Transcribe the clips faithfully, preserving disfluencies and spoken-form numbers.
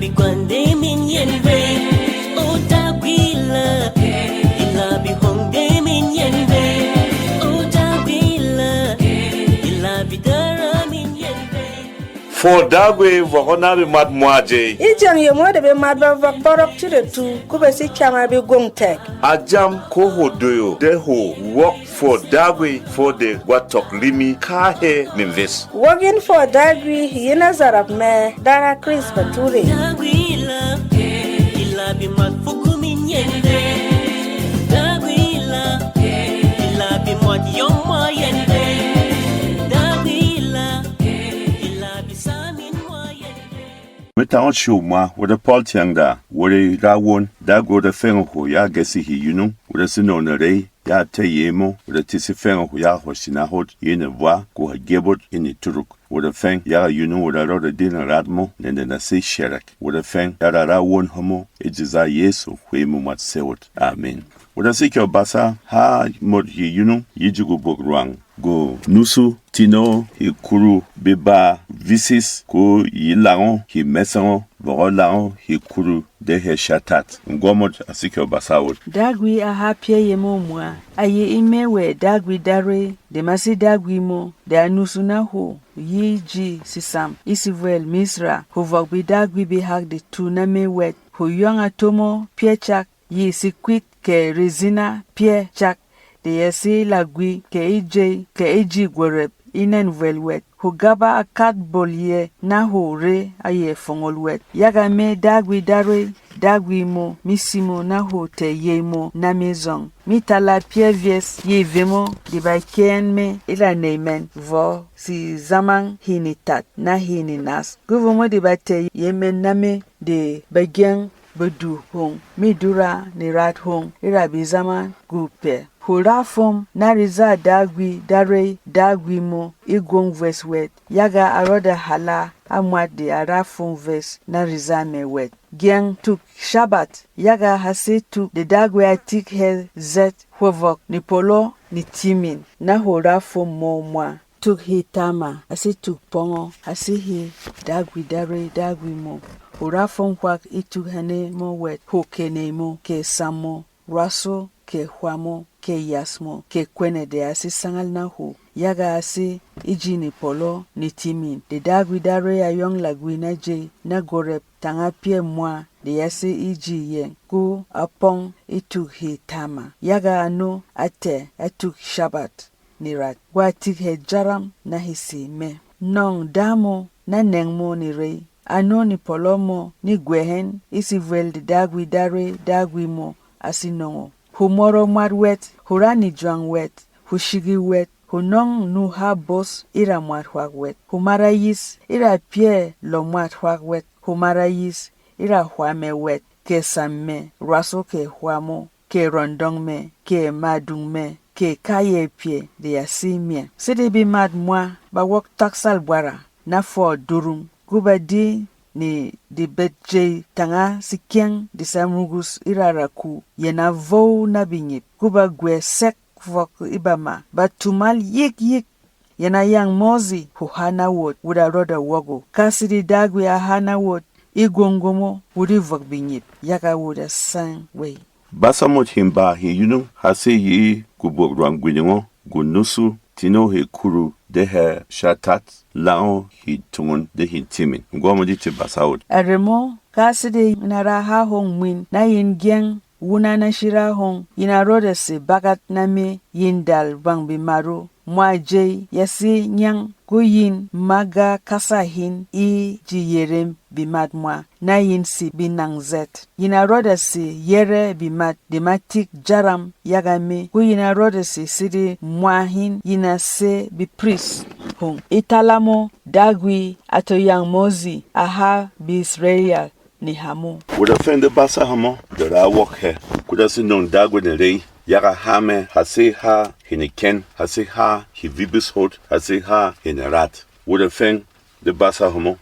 Bekwande min yen vey, o Dagwi la, ila behong de min yen vey, o Dagwi la, ila bedara min yen vey. Fwɔ Dagwi vɔk o na bemwat mwa jey. E jeng yemo de bemwat ba vɔk bɔrɔk tire tu, ku be si kyama be gwong tɛk. A jam ko hwo doyo de hwo wok fwɔ Dagwi fwɔ de gwa tɔk limi ka he mimvis. Wok in fwɔ Dagwi yi na zarap mɛ dara Chris Bature. Dagwi la, ila bemwat fuku min yen de. Dagwi la, ila bemwat yom mwa yen de. Dagwi la, ila besa min mwa yen de. Me tang o shu mwa wode Paul tyang da wode ra won Dagwi wode feng hwo ya gesi hi yunung wode si nong na rei ya tɛ́ yey mo, wode ti si fɛng hwo ya hwo shina hot yi ne vwa, ko ha gyebot yi ne turuk. Wode fɛng yaga yunung wode rɔt de din rat mo, ne de na se shɛrɛk. Wode fɛng yaga ra won hemo e ji za Yesu hwey mo mwat sewot. Amin. Wode si kyɔ basa ha mot yi yunung yi ji gubuk rwang, gu nusu tino hi kuru beba visis, ko yi lango hi mɛsɛngo, vɔgɔ lango hi kuru de hɛ shatat. Ngwɔmot a si kyɔ basa wot. Dagwi a ha pyɛ yemo mwa, a yi e mɛ wɛ Dagwi Darwey, de ma si Dagwi mo, de a nusu na hwo yi ji sisam e sivwel Misra, hwo vɔk be Dagwi behak de tu na mɛ wɛt, hwo yɔng a tomo pyɛ chak, yi sikwit kɛ rezina pyɛ chak, de ya si lagwi kɛ e jey kɛ e ji gworep e nɛn vwel wɛt. Hwo gaba a kat bol yɛ na hwo re a yɛ fongol wɛt. Yaga me Dagwi Darwey, Dagwi mo, mi simo na hwo tɛ̀ yey mo na me zɔng. Mi tala pyɛ vyes yi vemo de ba kyɛn me e ra nèy mɛn vɔ si zamang hi ni tat na hi ni nas. Guvwemo de ba tɛ̀ yey mɛn na me de ba gyeng bedu hwong, mi dura ni rat hwong e ra be zaman gu pɛ. Hwo ra fwom na reza Dagwi Darwey, Dagwi mo e gwong vwes wɛt, yaga a rɔda hala a mwat de a ra fwom vwes na reza mɛ wɛt. Gyeng tuk Shabat, yaga ha se tuk de Dagwi a tik hɛ zɛt, hwo vɔk ni polo ni timin na hwo ra fwom mo mwa. Tuk hi tama, a si tuk pɔngɔ, a si hi Dagwi Darwey, Dagwi mo. Hwo ra fwom hwak e tuk hane mo wɛt, hwo kɛ nèy mo, kɛ sam mo, rwaso, kɛ hwa mo, kɛ yas mo, kɛ kwɛnɛ de a si sangal na hwo. Yaga a si e ji ni polo ni timin de Dagwi Darwey a yong lagwi na jey na gworep tanga pyɛ mwa de ya si e ji yɛng, ko a pɔng e tuk hi tama. Yaga ano a tɛ̀ a tuk Shabat ni rat, gwa tik hɛ jaram na he sè mɛ. Nɔng dá mo na nɛng mo ni rey, ano ni pɔlɔ mo ni gwɛ hɛn e sivwel de Dagwi Darwey, Dagwi mo a si nɔng o. Hwo mɔrɔ mwat wɛt, hwo ra ni jwang wɛt, hwo shigi wɛt, hwo nɔng nu ha bos e ra mwat hwak wɛt, hwo mara yis e ra pyɛ lɔ mwat hwak wɛt, hwo mara yis e ra hwa mɛ wɛt, kɛ sam mɛ, rwaso kɛ hwa mo, kɛ rɔndɔng mɛ, kɛ madung mɛ, kɛ kayɛ pyɛ de ya si myɛ. Sede bemât mwa ba wɔk taksal bwara na fɔ̀ durum, ko ba di ni de bet jey tanga sikyɛng de sa mugus e ra raku, yɛn a vɔw na benyip, ko ba gwɛ sɛk vɔk e bama, ba tumal yik-yik. Yɛn a yang Mosi hwo ha na wot, wot a rɔda wɔk o. Ka sede Dagwi a ha na wot e gwong gwomo, wot e vɔk benyip, yaga wot a sang wey. Basa mot himba hi yunung ha se yi kubok rwang gwining o, gu nusu tino he kuru de hɛ shatat, lang o he tungun de he timin. Ngwa mo di te basa wot. A remo, ka sede na ra ha hong mwin na yin gyeng wuna na shira hong, yin a rode se bagat na me yin dal bang bemaro, mwa jey ya se nyang, ko yin ma ga kasa hin e ji yerem bemat mwa, na yin si benang zɛt. Yin a rode se yere bemat de ma tik jaram yaga me, ko yin a rode se sede mwa hin yin a se bepris hong. E tala mo, Dagwi a to yang Mosi a ha Beisrayel ni hamo. Wot a feng de basa hamo de ra wok hɛ, ko da se nong Dagwi ne rey, yaga ha mɛ ha se ha he ne ken, ha se ha he vibis hot, ha se ha he ne rat. Wot a feng de basa hamo.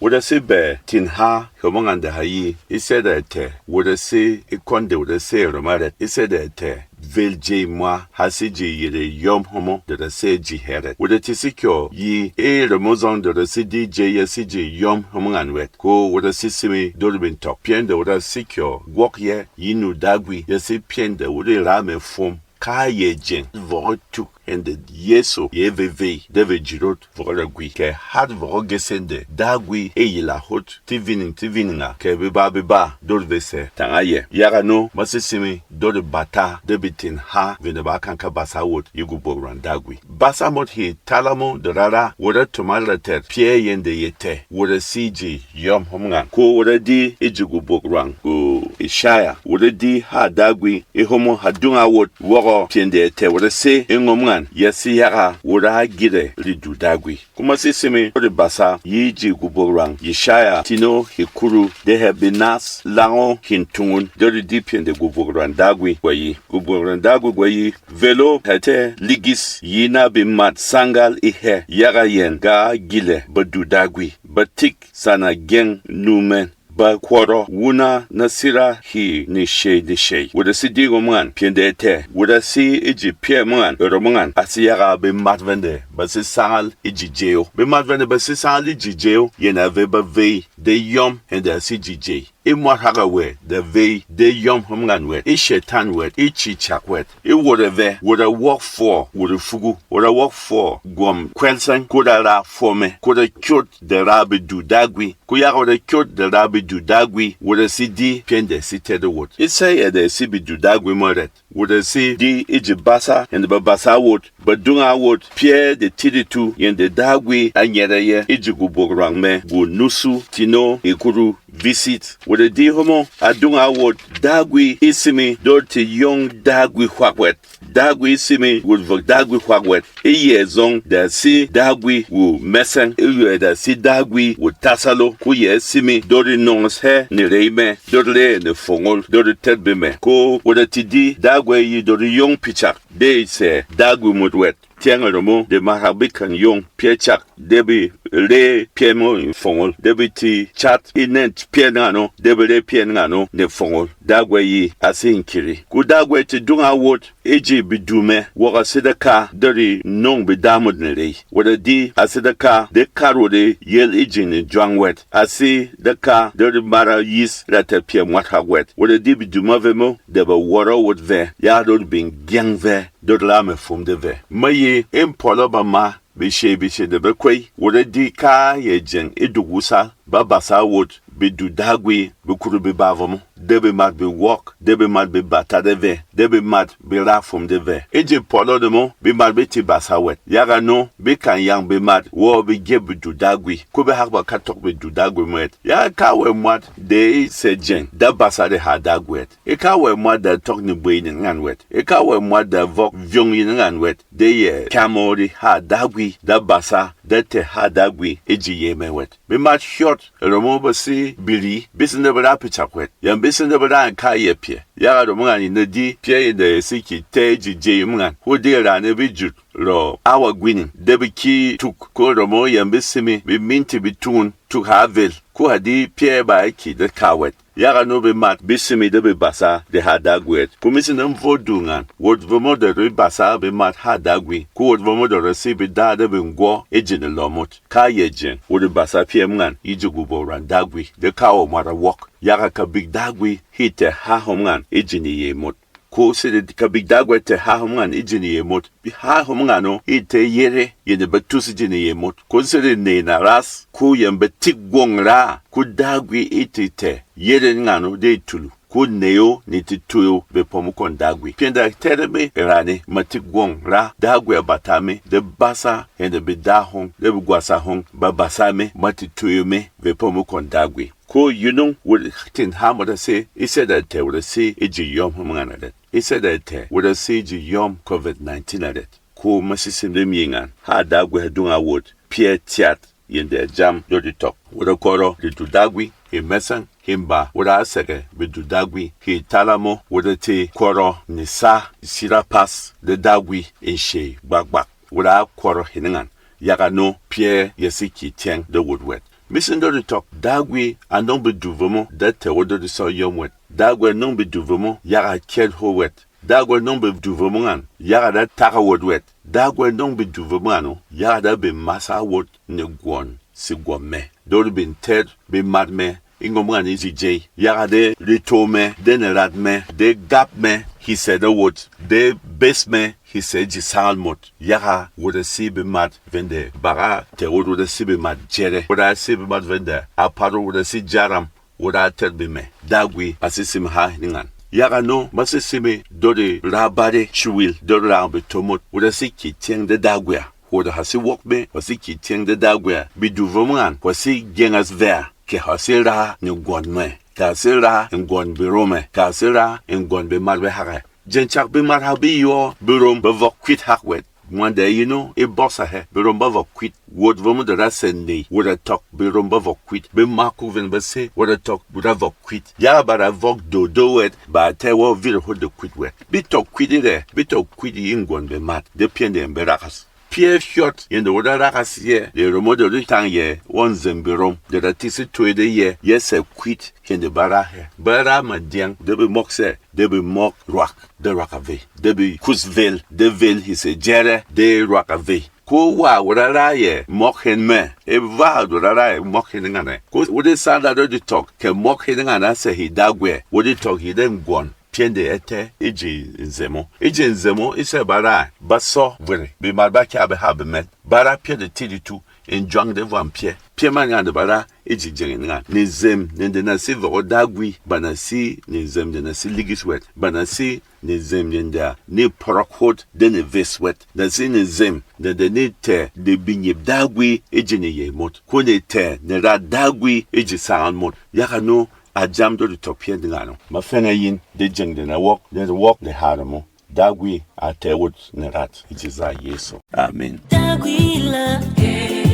Wot a se bɛ tin ha hemo ngan de ha yi, e sede tɛ, wot a se e kon de wot a se ro ma ret, e sede tɛ, vel jey mwa ha sé ji yerê yɔm hemo de ra sé ji hɛrɛt. Wot a ti sé kyɔ yi e remo zɔng de ra sé di jey ya sé ji yɔm hemo ngan wɛt. Ko wot a sé simi dor bin tɔk pyɛn de wot a sé kyɔ gwɔk yɛ yi nu Dagwi ya sé pyɛn de wot e ra mɛ fwom. Kayɛ jeng vɔgɔ tuk hɛn de Yesu ye vevey de ve jirot vɔgɔ ra gwi kɛ hat vɔgɔ gesen de Dagwi e yila hot ti vining ti vininga kɛ beba beba dor ve sɛ tanga yɛ. Yaga no ma sé simi dor bata de be tin ha vene ba kan ka basa wot yi gubok rang Dagwi. Basa mot he tala mo de rara wot a toma ra tɛr pyɛ yɛn de ye tɛ wot a si ji yɔm hom ngan. Ko wot a di e ji gubok rang gu Ishaya wot a di ha Dagwi e homo ha dunga wot wɔgɔ pyɛn de tɛ wot a se e ngom ngan ya si yaga wot a gire ridu Dagwi. Kuma sisimi dori basa yi ji gubok rang Yishaya tino hikuru de hɛ binas lango hin tungun dori di pyɛn de gubok rang Dagwi gwa yi. Gubok rang Dagwi gwa yi velo hɛ tɛ ligis yi na bi mat sangal i hɛ yaga yɛn ga gile badu Dagwi ba tik sana gyeng numɛn. Ba kwɔrɔ wuna na sira hì nishey nishey. Wot a si di gom ngan pyɛ de tɛ. Wot a si e ji pyɛ mo ngan ero mo ngan a si yaga bemat vɛn de ba si sangal e ji jey o. Bemat vɛn de ba si sangal e ji jey o yɛn a ve ba vey de yɔm hɛn de a si ji jey. E mwat hak a wɛ de vey de yɔm hom ngan wɛt, e shetan wɛt, e chichak wɛt, e wot a vɛ wot a wɔk fwɔ wot a fugu, wot a wɔk fwɔ gwɔm kwɛlsɛng, ko da ra fwɔ mɛ, ko da kyot de ra bedu Dagwi. Ko yaga wot a kyot de ra bedu Dagwi wot a si di pyɛn de si tɛt de wot. E sɛy yɛ de si bedu Dagwi mo rɛt. Wot a si di e ji basa hɛn de ba basa wot, ba dunga wot pyɛ de tiritu yɛn de Dagwi a nyɛra yɛ e ji gubok rang mɛ gu nusu tino hikuru visit. Wot a di homo a dunga wot Dagwi e simi dor ti yong Dagwi hwak wɛt. Dagwi e simi wot vɔk Dagwi hwak wɛt. E yɛ zɔng da si Dagwi wu mɛsɛng, e yɛ da si Dagwi wu tasalo, ko yɛ e simi dori nɔngɔs hɛ ne rey mɛ, dori re ne fongol, dori tɛt be mɛ. Ko wot a ti di Dagwi yi dori yong pichak de sɛ Dagwi mot wɛt. Tyɛng remo de mahak bi kan yong pyɛ chak de bi re pyɛ mo fongol, de bi ti chat e nɛn pyɛ ngano, de bi re pyɛ ngano ne fongol. Dagwi yi a si nkiri. Ko Dagwi ti dunga wot e ji bedu mɛ wok a si da ka dori nong bedamut ne rey. Wot a di a si da ka de kar wot e yel e ji ne jwang wɛt. A si da ka dori mara yis ra ta pyɛ mwat hak wɛt. Wot a di bedu ma ve mo de ba wɔrɔ wot vɛ ya dori bin gyeng vɛ dori la mɛ fum de vɛ. Ma yi e mpɔlɔ ba ma bishey bishey de be kwey, wot a di ka yɛ jeng e duk wusa ba basa wot bedu Dagwi be kuru be ba vomo, de be mat be wɔk, de be mat be bata de vɛ, de be mat be ra fum de vɛ. E ji pɔlɔ de mo be mat be ti basa wɛt. Yaga no be kan yang be mat wɔ be gyep bedu Dagwi, ko be hak ba ka tɔk bedu Dagwi mwɛt. Yaga ka wɛ mwat de e sɛ jeng da basa de ha Dagwi wɛt. E ka wɛ mwat da tɔk ni bwey ni ngan wɛt. E ka wɛ mwat da vɔk vyong yi ni ngan wɛt. De yɛ kyamo ri ha Dagwi da basa da tɛ ha Dagwi e ji yey mɛ wɛt. Be mat hyɔt remo ba si biri, be sende be ra pichak wɛt, yɛn be sende be ra nka yɛ pyɛ. Yaga remo ngan yi na di pyɛ yi de si ki tɛ e ji jey mo ngan. Ko de rane be jut rɔ awa gwining de be ki tuk, ko remo yɛn be simi be minti be tungun tuk ha vel, ko ha di pyɛ ba e ki de ka wɛt. Yaga no be mat be simi de be basa de ha Dagwi wɛt. Ko mi sini vo du ngan wot vomo de re basa be mat ha Dagwi, ko wot vomo de re si be da de be ngwo e ji ne lɔ mot. Ka yɛ jeng wot e basa pyɛ mo ngan yi ji gubok rang Dagwi de ka wɔ mwat a wɔk. Yaga kabik Dagwi hi tɛ ha hom ngan e ji ne yey mot. Ko sede kabik Dagwi tɛ ha hom ngan e ji ne yey mot, bi ha hom ngan o e tɛ yere yɛn de ba tus e ji ne yey mot. Ko sede ney na ras ko yɛn ba tik gwong ra, ko Dagwi e ti tɛ yere ngan o de tulu. Ko ney o ne ti tuyo be pɔmukɔn Dagwi. Pyɛnda tɛrɛ me rane ma tik gwong ra Dagwi a bata me de basa hɛn de be da hong de be gwasa hong ba basa me ma ti tuyo me be pɔmukɔn Dagwi. Ko yunung wot tin ha mot a se e sɛda tɛ wot a se e ji yɔm hom ngan a rɛt. E sɛda tɛ wot a se e ji yɔm covid nineteen a rɛt. Ko masisim de mi ngan ha Dagwi ha dunga wot pyɛ tiat yɛn de jam do di tɔk. Wot a kɔrɔ di du Dagwi, he mɛsɛng, he mba wot a sɛgɛ be du Dagwi, he tala mo wot a te kɔrɔ ni sa sira pas de Dagwi in she gbakgbak. Wot a kɔrɔ he ni ngan yaga no pyɛ ya si ki tyɛng de wot wɛt. Mi sin do di tɔk Dagwi a nong be du vemo da tɛ wot do di sɔ yɔm wɛt. Dagwi a nong be du vemo yaga kyɛl ho wɛt. Dagwi nɔng be duvwem ngan, yaga da tak a wot wɛt. Dagwi nɔng be duvwem ngan o, yaga da be masa wot ne gwɔn segwɔm mɛ, dor bin tɛt bemat mɛ e ngɔm ngan e ji jey, yaga de reto mɛ, de nerat mɛ, de gap mɛ, he sɛ de wot, de bes mɛ, he sɛ ji sangal mot, yaga wot a si bemat vende, baga tɛ wot, wot a si bemat jɛrɛ, wot a si bemat vende, a pat wot a si jaram, wot a tɛt bemɛ. Dagwi a si simi ha hingan. Yaga no ma si simi dode ra bare chiwil, dode ra betomot, wot a si ki tyɛng de Dagwi a. Hwod ha si wok me, hwa si ki tyɛng de Dagwi a, be duvwem ngan hwa si gyengas vɛ a, kɛ hwa si ra ne gwɔn mɛ, kɛ hwa si ra ne gwɔn berom mɛ, kɛ hwa si ra ne gwɔn bemat behak ɛ. Jɛn chak bemat ha be yɔ, berom ba vɔk kwit hak wɛt. Mwanda yino e bɔksa hɛ, berom ba vɔk kwit. Wot vwom de ra sɛn ney, wot a tɔk berom ba vɔk kwit. Be ma kuk ven ba se, wot a tɔk wot a vɔk kwit. Yaga ba ra vɔk dodo wɛt, ba tɛ wɔ vir hot de kwit wɛt. Be tɔk kwit e rɛ, be tɔk kwit e ngwɔn bemat, de pyɛn de be rakas. Pyɛ hyɔt yɛn de wot a rakas yɛ, de romo de ri tang yɛ, wɔ nzem berom, de ra tisi toy de yɛ, yɛ sɛ kwit, kɛn de ba ra hɛ. Ba ra madyɛng, de be mɔk sɛ, de be mɔk rwak, de rwak a vey, de be kus vel, de vel he sɛ jɛrɛ, de rwak a vey. Ko wa wot a ra yɛ mɔk hɛn mɛ, e va wot a ra yɛ mɔk hɛn ngan ɛ. Ko wot e sa da do de tɔk, kɛ mɔk hɛn ngan a sɛ he Dagwi, wot e tɔk he de ngwɔn. Pyɛn de ɛ tɛ e ji nzemo. E ji nzemo e sɛ ba ra, ba sɔ vwere, bemat ba kya be ha bemɛt. Ba ra pyɛ de ti de tu, e jwang de vwam pyɛ. Pyɛ man ngan de ba ra e ji jeng ngan. Nezem ne de na si vɔk o Dagwi, ba na si nezem de na si ligis wɛt, ba na si nezem ne da ni pɔrɔk hot de ne ves wɛt. Na si nezem ne de ni tɛ de binyip Dagwi e ji ne yey mot. Ko ne tɛ ne ra Dagwi e ji sangal mot. Yaga no, a jam do de tɔk pyɛn de ngan o. Ma fɛngɛ yin, de jeng de na wɔk, de wɔk de haremo. Dagwi a tɛ wot ne rat, e ji za Yesu. Amen. Dagwi la,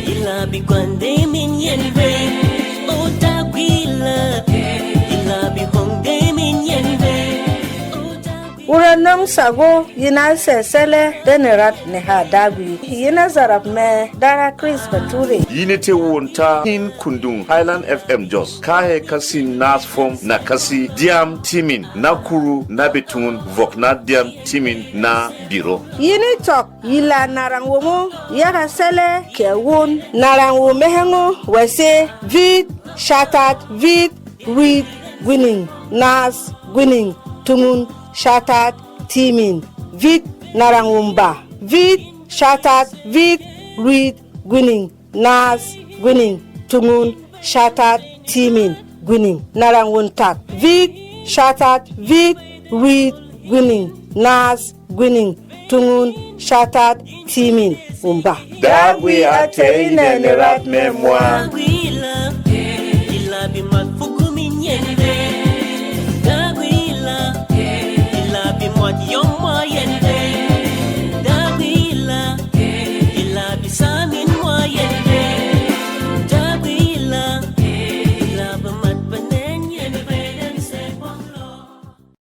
ila bi kwande min yen ve. O Dagwi la, ila bi hongde min yen ve. O Dagwi. Wura nɔng sago yin a sɛ sɛlɛ de ne rat ne ha Dagwi. Yin a zarap mɛ dara Chris Bature. Yi ni tɛ won ta hin kundung Highland F M Jos. Ka hɛ kasi nas fom na kasi diam timin na kuru na betungun vok na diam timin na biro. Yi ni tɔk yi la narang womo yaga sɛlɛ kɛ won. Narang wo mɛhɛng o wɛ se vit shatat vit rwit gwining nas gwining tungun shatat timin vit narang wumba vit shatat vit rwit gwining nas gwining tungun shatat timin gwining narang wuntak vit shatat vit rwit gwining nas gwining tungun shatat timin wumba. Dagwi a tɛ yi nɛ ne rat mɛ mwa.